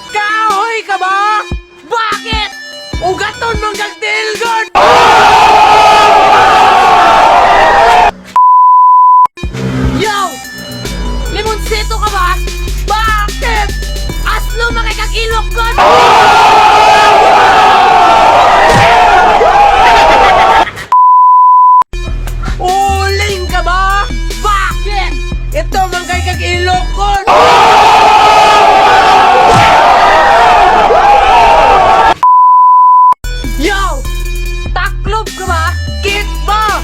Kahoy ka ba? Bakit? Ugaton mong kag tilgon! Yo! Limonsito ka ba? Bakit? Aslo makikag-ilok god! Uling ka ba? Bakit? Ito man kay kag ilokon! Yo! Taklob ka ba? Kit ba?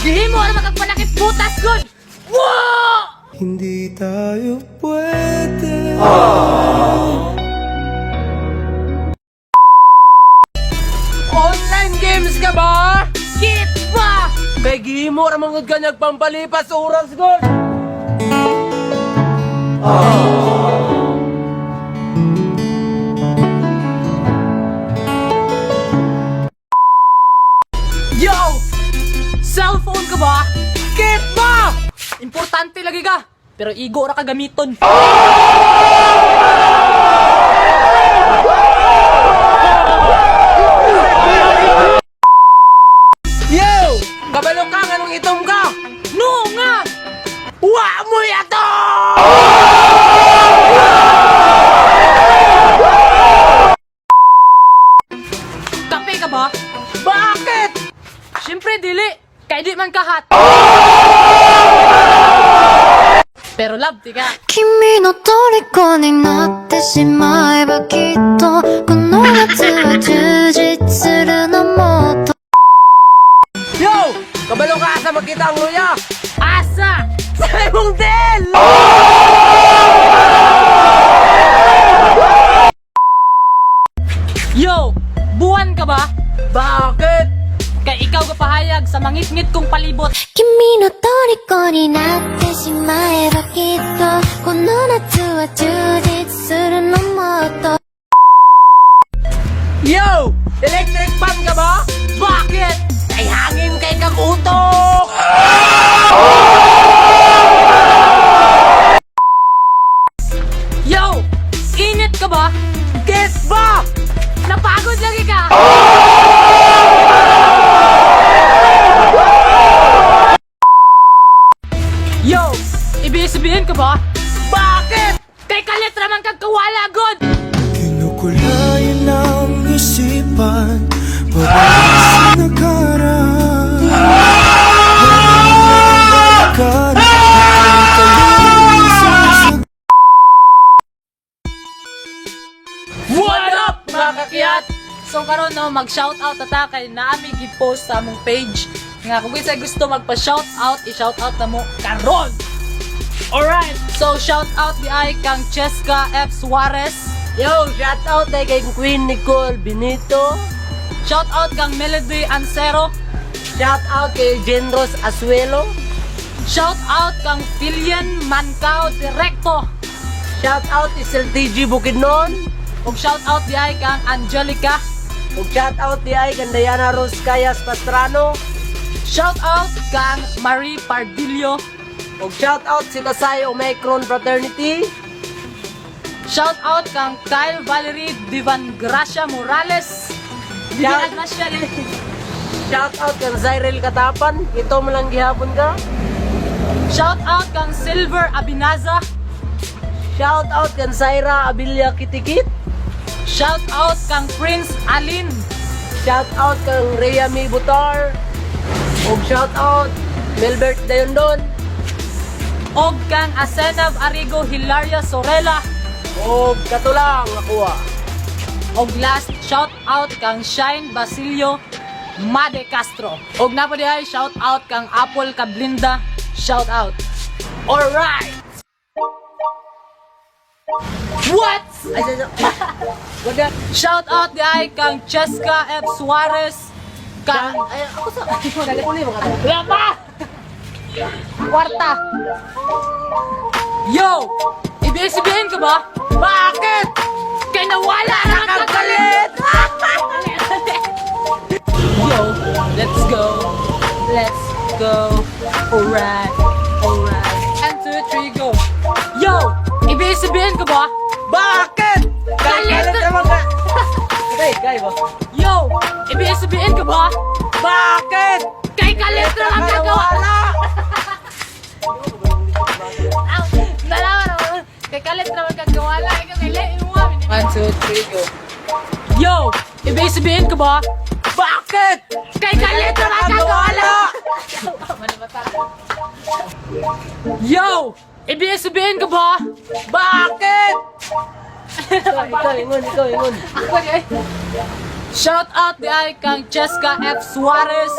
Gihimo na makagpanakit butas god! Wow! Hindi tayo pwede. Online games ka ba? Kit ba? Kay gihimo ra man gud ka nagpampalipas oras god. Yo! Cellphone ka ba? Kit ba? Importante lagi ka! Pero igo ra ka gamiton. Yo! Kabalo ka nganong itom ka? No nga! Wa mo yato! Kape ka ba? Bakit? Siyempre dili! Kay di man kahat. Pero love, tika. 君の虜になってしまえばきっとこの夏は充実するのもっと。 Yo! Kabalo ka asa makita ang luya? Asa! Sa imong del! Yo! Buwan ka ba? Bakit? Kay ikaw kapahayag sa mangitngit kong palibot. 君の虜になってしまえばきっとこの夏は充実するのもっと。 Yo! Electric fan ka ba? Bakit? Kay hangin kay kang utok! Yo! Init ka ba? Kit ba? Napagod lagi ka! Yo! Ibig sabihin ka ba? Bakit? Kay kalit raman kag kawala god! Kinukulayan ng isipan, pabalik sa nakaraan. Balikan sa What up, mga kakiyat? So karon no, mag-shoutout ta ta kay naami gi-post sa among page nga kung kinsa gusto magpa-shoutout, i-shoutout na mo karon. Alright, so shoutout di ay kang Cheska F Suarez, Yo, shout out kay Queen Nicole Benito. shoutout kang Melody Ancero, Shout out kay Jenros Asuelo. shoutout kang Filian Mancao Directo, Shout out SLTG Bukidnon. ug shoutout di ay kang Angelica, Ug shout out di ay kang Diana Rose Cayas Pastrano. shoutout kang Marie Pardillo, Ug shout out si Tasay Omicron Fraternity. shoutout kang Kyle Valerie Divan Gracia Morales. Divan Gracia Shout out kang Cyril Katapan. Ito mo lang gihapon ka. Shout out kang Silver Abinaza. Shout out kang Zaira Abilia Kitikit. Shout out kang Prince Alin. Shout out kang Rhea May Butar. Ug shout out Melbert Dayondon. Og kang Asenav Arigo Hilaria Sorella. Ug katulang ako. Og last shout out kang Shine Basilio Made Castro. Og napa dihay shout out kang Apple Kablinda. Shout out. Alright. What? Ay, ay, ay. Wala. Shout out dihay kang Cheska F Suarez. Kang Ay, ako sa... Uli mga to. Wala pa! Kwarta! Yo! Ibig sabihin ka ba? Bakit? Kay nawala na ang Kagalit! Yo! Let's go! Let's go! Alright! Alright! 1, 2, 3, go! Yo! Ibig sabihin ka ba? Bakit? Kalit Kay, kay ba? Yo! ABS-CBN ka ba? Bakit? Kay kaletra lang gagawa! Aw, nalaman ako. Kay kaletra lang gagawa lang. Ikaw kay Lein mo. 1, 2, 3, go. Yo! ABS-CBN ka ba? Bakit? Kay kaletra lang gagawa lang! Yo! ABS-CBN ka ba? Bakit? Ikaw, ikaw, ingon, ikaw, ingon. Ako di ay. Shout out di ay kang Cheska F. Suarez.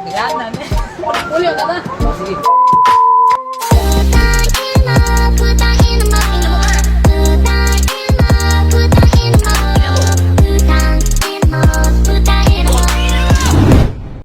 Yan na. Uli na na. Sige.